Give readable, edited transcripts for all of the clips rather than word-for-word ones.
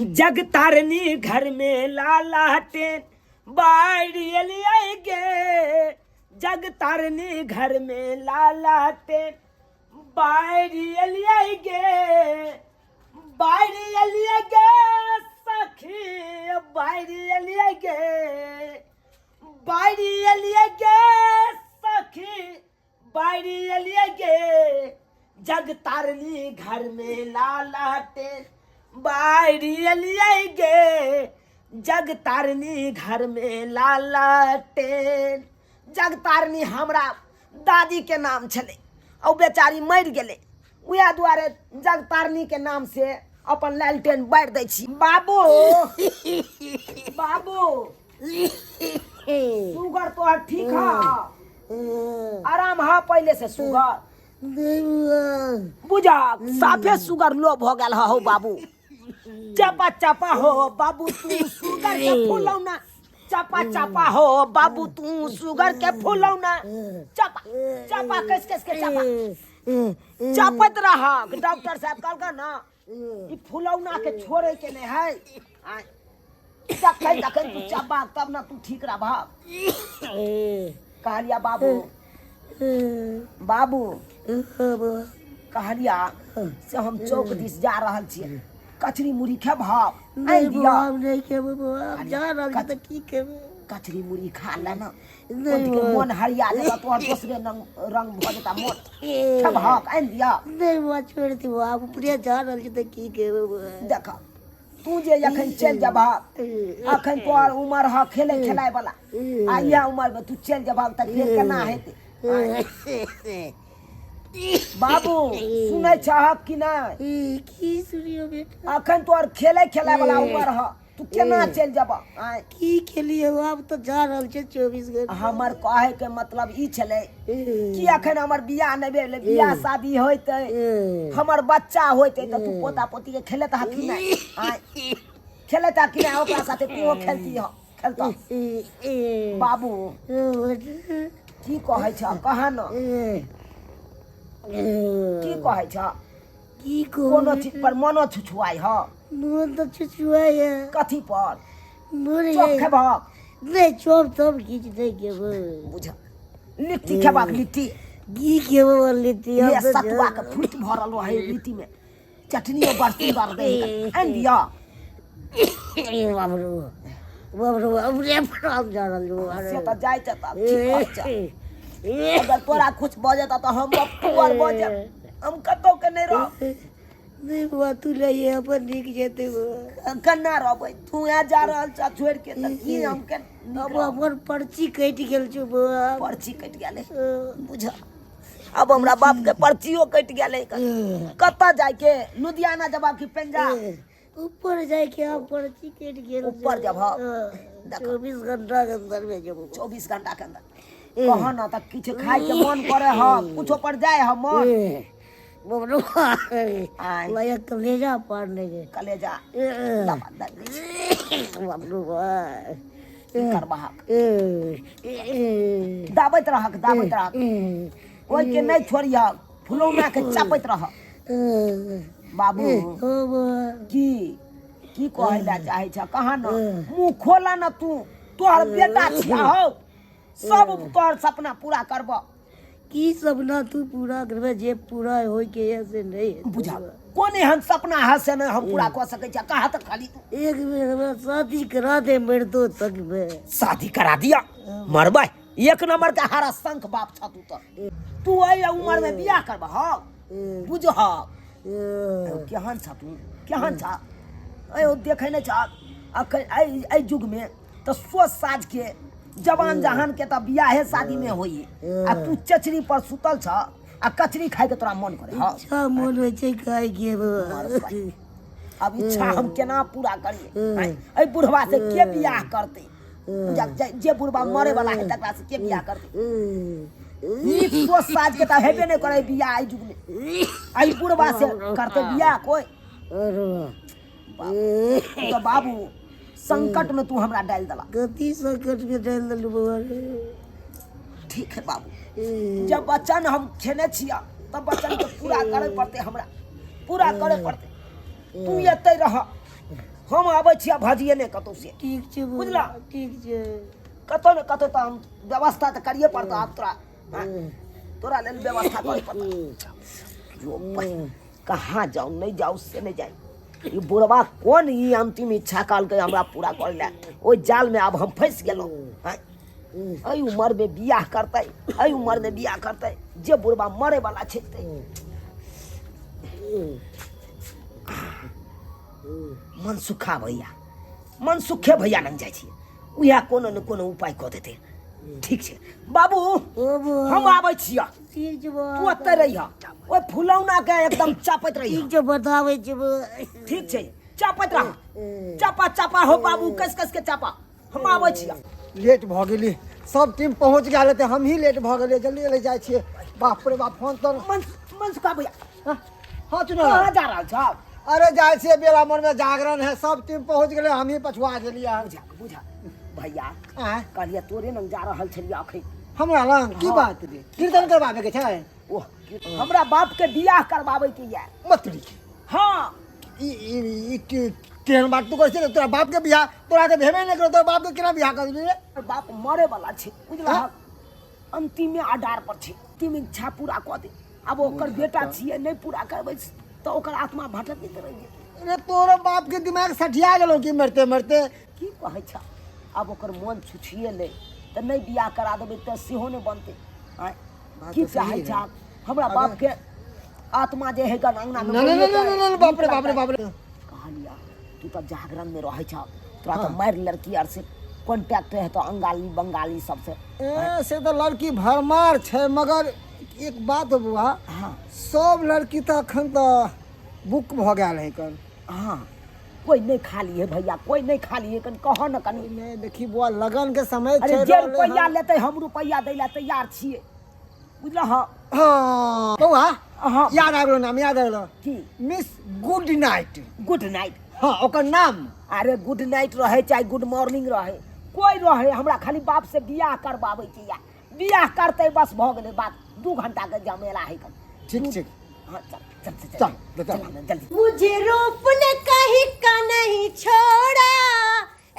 जगतारनी घर में लाला टेन बाढ़ एलियै गे, जगतारनी घर में लाला टेन बाढ़ एलियै गे, बाढ़ एलियै गे सखी, बाढ़ एलियै गे, बाढ़ एलियै गे सखी, बाढ़ि एलियै गे। जगतारनी घर में लाला टेन बाढ़ि एलियै गे, जगतारनी घर में लाला टेन। जगतारनी हमरा दादी के नाम छलै, आ ओ बेचारी मरि गेलै, उएह दुआरे जगतारनी के नाम से अपन लालटेन बारि दै छी। बाबू, बाबू, सुगर तोहर ठीक है? आराम है पहले से सुगर? बुझा साफे सुगर लो भ गेल हो बाबू। चापा चापा हो बाबू तू सुगर के फुलौना, चापा चापा हो बाबू तू सुगर के फुलौना, चापा चापा कस कस के चापा चापत रहा। डॉक्टर साहब कहलका ना ई फुलौना के छोड़े के नहीं है। आय, जखन जखन तू चबा तब ना तू ठीक रहबा। कहलिया बाबू, बाबू कहलिया से हम चौक दिस जा रहल छियै, कचरी मुड़ी खेबह? नहीं आनि दिअ? बौआ, हम नहीं खेबै बौआ, हम जा रहल छी तऽ की खेबै? कचरी मुड़ी खा ले ना। नहीं ओहि के बौआ। मन हरिया जेता, तोहर दोसरे रंग रंग भऽ जेता मन। खेबहक? आनि दिअ? नहीं बौआ, छोड़ि दे बौआ, आब ऊपरे जा रहल छी तऽ की खेबै बौआ? देख, तू जे अखन चलि जेबह, अखन तोहर उमर ह खेले खेलाय वाला, आ इएह उमर में तू चलि जेबह तऽ फेर केना हेतै? बाबू, सुनै छहक कि नहि? की सुनियो बेटा? अखन तोहर खेले खेलाय वाला उमर ह, तू केना चलि जेबह? आँय? की खेलियै, आब तऽ जा रहल छै 24 घंटा। हमर कहै के मतलब ई छलै कि अखन हमर बियाह नहि भेलै, बियाह शादी होइतै, हमर बच्चा होइतै तऽ तू पोता पोती के खेलेता कि नहि? आँय, खेलेता कि नहि? ओकरा साथे तू खेलती ह, खेलता? बाबू, की कहै छ, कह न, की कहै छ? की कहू? कोनो चीज पर मनो छुछुआइ ह? मोन तऽ छुछुआइ है। कथी पर? मोन चॉप खेबहक? नहि, चॉप तब किछु नहि खेबै। बुझ, लिट्टी खेबहक? लिट्टी की खेबै लिट्टी? हम ये तऽ सतुआ के फूट भरल रहै लिट्टी में, चटनियो बड़ सुंदर दै, आनि दिअ? बाप रे बाप रे, अपने प्राण जा रहल से तऽ जाइ छै तब ठीक कहै छै। अगर तोरा कुछ भऽ जेतऽ तऽ हम पुअर भऽ जायब, हम कतौ के नहि रहब। नहि बौआ, तू लइए अपन नीक जेतै बौआ। केना रहबै? तू यहाँ जा रहल छ छोड़ि के तऽ की हम के नीक अब रहब? हमर पर्ची कटि गेल छौ बौआ। पर्ची कटि गेलै? बुझ, अब हमरा बाप के पर्चियो कटि गेलै। कतऽ जाइके? लुधियाना जबाब कि पंजाब? ऊपर जाइके, आब पर्ची कटि गेल। ऊपर जेबह? 24 घंटा के अंदर में जेबो। 24 घंटा के अंदर। कह न तऽ किछु खाय के मन करे ह? कुछो पर जाय ह मन? बबलू। आय। लया कलेजा पार नहीं गए। कलेजा दबा दै छै। बबलू। की करबहक? दाबैत रहक, दाबैत रहक, ओहिके नहि छोड़ियह, फुलौना के चापैत रह। बाबू, की की कहै लए चाहै छ, कहा न, मुँह खोला न तू। तोहर बेटा छिया हौ, सब तोहर सपना पूरा करब। की सपना तू पूरा करबे? जे पूरा होय के है से नहीं हेतै। बुझल, कोन एहन सपना है से नहि हम पूरा कऽ सकै छियै? कहा तऽ खाली तू। एक बेर हमरा शादी करा दे, मरदो तक में शादी करा दिया? मरबै, एक नंबर के हारा शंख बाप छ तू तऽ। तू एहि उमर में बियाह करबह? बुझह, केहन छ तू, केहन छ? अयो, देखै नहि छ अखन एहि एहि युग में तऽ सोच साज के जवान जहान के तऽ बियाहे शादी में होई, आ तू चचरी पर सुतल छ आ कचरी खाय के तोरा मन करे? हाँ। इच्छा मन होइ छै खाय के। अब इच्छा हम केना पूरा करिए? एहि बुढ़वा से के बियाह करतै? जे बुढ़वा मरे वाला है तकरा से के बियाह करतै? नीक सोच साज के तऽ हेबे नहि करे बियाह एहि युग में, एहि बुढ़वा से करतै बियाह कोइ? तऽ बाबू, संकट में तू हमरा डालि देला। कथी संकट में डालि देलू बौआ रे? ठीक है बाबू, जब वचन हम खेने छिया तब वचन के पूरा करे पड़ते, हमरा पूरा करे पड़ते। तू एते रह, हम आबै छियै भजिए नहि कतौ से। ठीक छै बौआ। बुझला? ठीक छै। कतौ ने कतौ तऽ हम व्यवस्था तऽ करिए पड़तौ आब तोरा। हाँ, तोरा लेल व्यवस्था करे पड़तौ। जो कहाँ जाउ नहि जाउ से नहि जाय। ई बुढ़वा कोन ई अंतिम इच्छा कहलकै हमरा पूरा करे लए, ओहि जाल में आब हम फंसि गेलहुँ। आँय, एहि उमर में बियाह करतै, एहि उमर में बियाह करतै जे बुढ़वा मरे वाला छै ते। मनसुखा भैया, मनसुखे भैया लग जाइ छियै, उएह कोनो ने कोनो उपाय कऽ देतै। ठीक छै बाबू, हम आबै छियै। ठीक छै बौआ। तू ओतऽ रहिह, ओहि फुलौना के एकदम चापैत रहिह। ठीक छै, बताबै छी बौआ। ठीक छै, चापैत रह, चापा चापा हो बाबू, कस कस के चापा। हम आबै छियै। लेट भऽ गेली, सब टीम पहुँच गेल हेतै, हमही लेट भऽ गेलियै। जल्दी जल्दी जाइ छियै। बाप रे बाप, फोन तर। मनसुखा भैया। हाँ चुना। कहाँ जा रहल छौ? अरे जाइ छियै, बेला मोड़ में जागरण है, सब टीम पहुँच गेलै, हमही पछुआ गेलियै हन। बुझा बुझा भैया। आँय? कहलियै तोरे लग जा रहल छलियै अखन। हमरा लग की हाँ। बात रे? कीर्तन करबाबे के छै? ओह, हमरा बाप के बियाह करबाबै के ये। मतरी। हाँ। ई ई ई केहन बात तू करै छियै रे? तोरा बाप के बियाह तोरा तऽ भेबे नहि करो, तोरा बाप के केना बियाह कर देबही रे? हमर बाप मरे वाला छै, बुझलहक? हाँ? अंतिमे आधार पर छै, अंतिम इच्छा पूरा कऽ दे। आब ओकर बेटा छियै, नहि पूरा करबै तऽ ओकर आत्मा भटकैत रहि जेतै। अरे तोरो बाप के दिमाग सठिया गेलौ कि मरते मरते? की कहै छ, आब ओकर मन छुछिएलै तऽ नहि बियाह करा देबै तऽ सेहो नहि बनतै। आँय, बात की तऽ सही चाहै है। छ हमरा बाप के आत्मा जे है गन अंगना में ना ना ना ना ना, बाप रे बाप रे बाप रे। कहलिया तू तऽ जागरण में रहै छ, तोरा तऽ मारि लड़की आर से कॉन्टैक्ट है तो अंगाली बंगाली सबसे। ए से तऽ लड़की भरमार छै, मगर एक बात बौआ। हाँ। सब लड़की तऽ अखन तऽ बुक भऽ गेल है कन। हाँ, कोई नहीं खाली है भैया, कोई नहीं खाली है, कन कह न कनी। नहीं देखी बुआ, लगन के समय अरे छै जे रहलै रुपैया हन। लेतै हम रुपैया दै लए तैयार छियै, बुझलह? हाँ बौआ। हाँ। याद आबि गेलो, नाम याद आबि गेलो। की? Miss good night. Good night? हाँ, ओकर नाम। अरे गुड नाइट रहे चाहे गुड मॉर्निंग रहे, कोई रहे, हमरा खाली बाप से बियाह करबाबै के या बियाह करतै बस भऽ गेलै बात। 2 घंटा के झमेला है कन। ठीक ठीक। हाँ चल चल चल। चल, चल। चल ना, जल्दी। मुझे रूप ने कहीं का नहीं छोड़ा,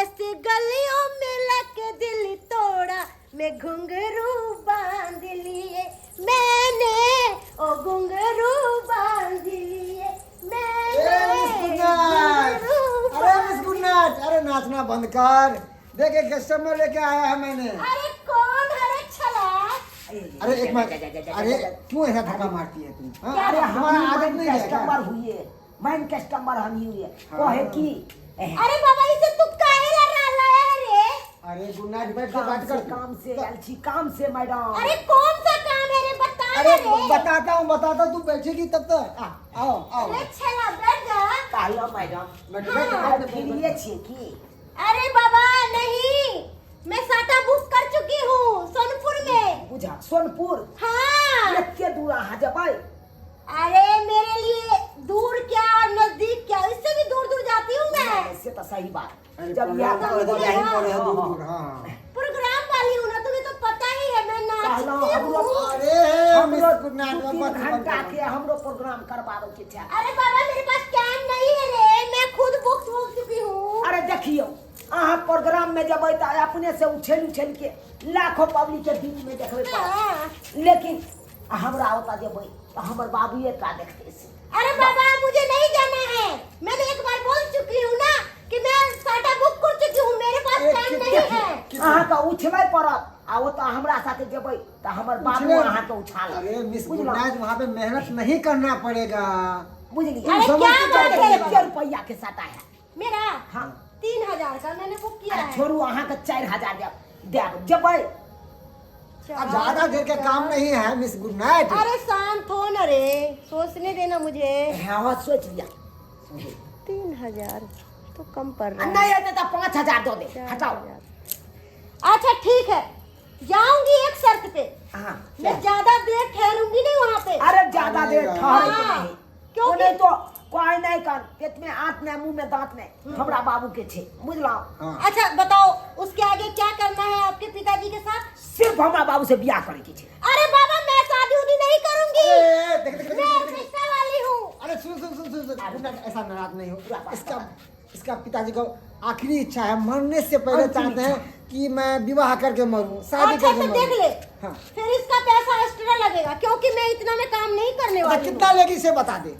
ऐसी गलियों में लग दिल तोड़ा, मैं घुंघरू बांध लिए मैंने, ओ घुंघरू बांध लिए मैंने। ए, मिस गुड नाइट। घुंघरू। अरे मिस गुड नाइट, अरे नाचना बंद कर, देख एक कस्टमर लेके आया है मैंने। अरे कौन है रे छला? अरे एक मिनट, अरे क्यों ऐसा धक्का मारती है तू? हाँ? अरे हमारा हम आदत नहीं है क्या? कस्टमर हुए, मैन कस्टमर हम ही हुए, कहे की अरे बाबा इसे तू काहे ला रहा है रे? अरे गुड नाइट, बैठ के बात कर। काम से आयल छी, काम से मैडम। अरे कौन सा काम है रे, बता ना। अरे रे बताता हूँ बताता हूँ, तू बैठेगी तब तो। आओ आओ। अरे छला बैठ जा। कहलो मैडम। बैठ बैठ आइ बैठ। फ्रीए छियै की? अरे बाबा नहीं, मैं साटा बुक कर चुकी हूँ सोनपुर में। बुझा, सोनपुर? हाँ। एते दूर अहाँ जेबै? अरे मेरे लिए दूर क्या और नजदीक क्या, इससे भी दूर दूर जाती हूँ मैं। से तो सही बात। अरे जब यह प्रोग्राम काम तो हो जाए यहीं पर है, दूर दूर। हाँ प्रोग्राम वाली हूँ ना, तुम्हें तो पता ही है मैं कहलहुँ नाचती हमरो हूँ। अरे मिस हमरो गुड नाइट, 2-3 बंद घंटा कर। के हमरो प्रोग्राम करबाबै के छै। अरे बाबा मेरे पास can नहीं है रे, मैं खुद बुक हो चुकी हूँ। अरे देखियौ, अहाँ प्रोग्राम में जेबै तऽ अपने से उछलि उछलि के लाखों पब्लिक के बीच में देखबै पड़त। हाँ। लेकिन हमरा ओतऽ जेबै तऽ हमर बाबुए का देखतै से। अरे बाबा मुझे नहीं जाना है, मैंने एक बार बोल चुकी हूँ ना कि मैं साटा बुक कर चुकी हूँ, मेरे पास एक टाइम कि- नहीं है। अहाँके उछलै पड़त आ ओतऽ हमरा साथे जेबै तऽ हमर बाबू उछले- अहाँके उछालत। अरे मिस गुड बुझलहुँ? नाइट, वहाँ पे मेहनत नहीं करना पड़ेगा। बुझलियै? अरे समझ क्या के बात चल। है एते रुपैआ के साटा है मेरा? हाँ। 3000 का मैंने बुक किया अरे है। छोड़ू, अहाँके 4000 देब देब, जेबै। अब ज्यादा देर के काम नहीं है मिस गुड नाइट। अरे शांत हो ना रे, सोचने देना मुझे। हाँ सोच लिया। 3000 तो कम पड़ आ रहा है। नहीं हेतै तऽ 5000 दऽ दे, हटाओ। अच्छा ठीक है, जाऊंगी एक शर्त पे। हाँ। मैं ज्यादा देर ठहरूंगी नहीं वहाँ पे। अरे ज्यादा देर ठहरे के हाँ, नहीं, क्योंकि- नहीं तो कोई नहीं कर, पेट में आंत नहीं मुंह में दांत नहीं, हमरा बाबू के छे, बुझलहुँ? हाँ। अच्छा बताओ उसके आगे क्या करना है आपके पिताजी के साथ? सिर्फ हमरा बाबू से बियाह करे के छे। अरे बाबा मैं शादी उदी नहीं करूंगी। ए, देख देख देख, मैं देख, देख। ऑर्केस्ट्रा वाली हूँ। अरे सुन सुन सुन सुन सुन, गुड नाइट, ऐसा नाराज नहीं हो, इसका इसका पिताजी को आखिरी इच्छा है, मरने से पहले अंतिम चाहते हैं कि मैं विवाह करके मरूं, शादी अच्छा करके तो देख मरूं। ले। हाँ। फिर इसका पैसा एक्स्ट्रा लगेगा क्योंकि मैं इतना में काम नहीं करने अच्छा, वाली हूँ। कितना लेगी से बता दे।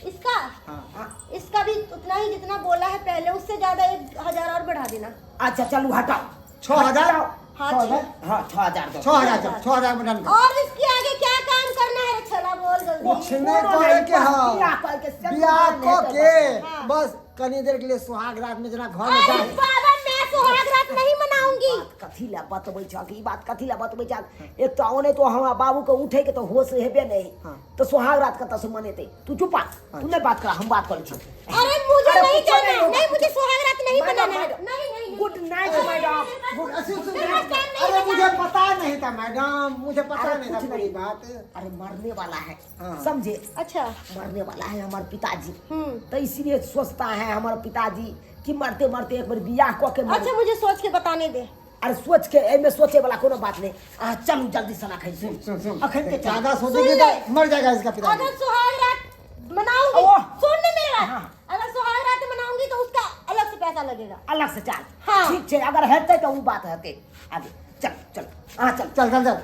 इसका हाँ। इसका भी उतना ही जितना बोला है पहले, उससे ज्यादा 1000 और बढ़ा देना। अच्छा चलू हटाओ। 6000? हाँ, 6000? हाँ, 6000 दो। 6000, चल, 6000 में डन कर। और इसके आगे क्या काम करना है छला बोल जल्दी। कुछ नहीं करे के हाँ। बियाह कर के सब बियाह नहीं क के हाँ। बस कनी देर के लिए सुहाग रात में जना घर में अरे जाए। बाबा मैं सुहाग रात नहीं मनाऊंगी। कथी ला बतबै छक, ई बात कथी ला बतबै छक? एक तो ओने तो हमरा बाबू के उठे के तो होश हेबे नहीं। हाँ। तो सुहाग रात कतऽ से मनेतै? तू चुप आ, तू नहीं बात कर, हम बात करै छी। अरे मुझे अरे नहीं कुछो जाना नहीं होगा। नहीं मुझे सुहाग रात नहीं मैडम, मनाना है। मैडम। नहीं नहीं नहीं। Good night madam. सुन, सुन, मेरा काम नहीं अरे बता। मुझे पता नहीं था मैडम, मुझे पता अरे नहीं था कुछ पूरी नहीं। बात। अरे मरने वाला है। हाँ। समझे? अच्छा। मरने वाला है हमारे पिताजी। हम्म। तो इसीलिए सोचता है हमारे पिताजी कि मरते मरते एक बार बियाह कऽ के मरे। अच्छा मुझे सोच के बताने दे। अरे सोच के, एमे सोचे वाला कोनो बात नहीं। आ चलू जल्दी सना खाई। सुन सुन सुन, अखन के चल। ज्यादा सोचेगी सुन तो ले। मर जाएगा इसका पिताजी। अगर सुहाग रात मनाऊंगी, ओह। सुन ले मेरी बात, हाँ। अगर सुहाग रात मनाऊंगी तो उसका अलग से पैसा लगेगा। अलग से चार्ज। हाँ। ठीक छै, अगर हेतै तऽ उ बात हेतै। आगे चल चल, आ चल चल चल चल।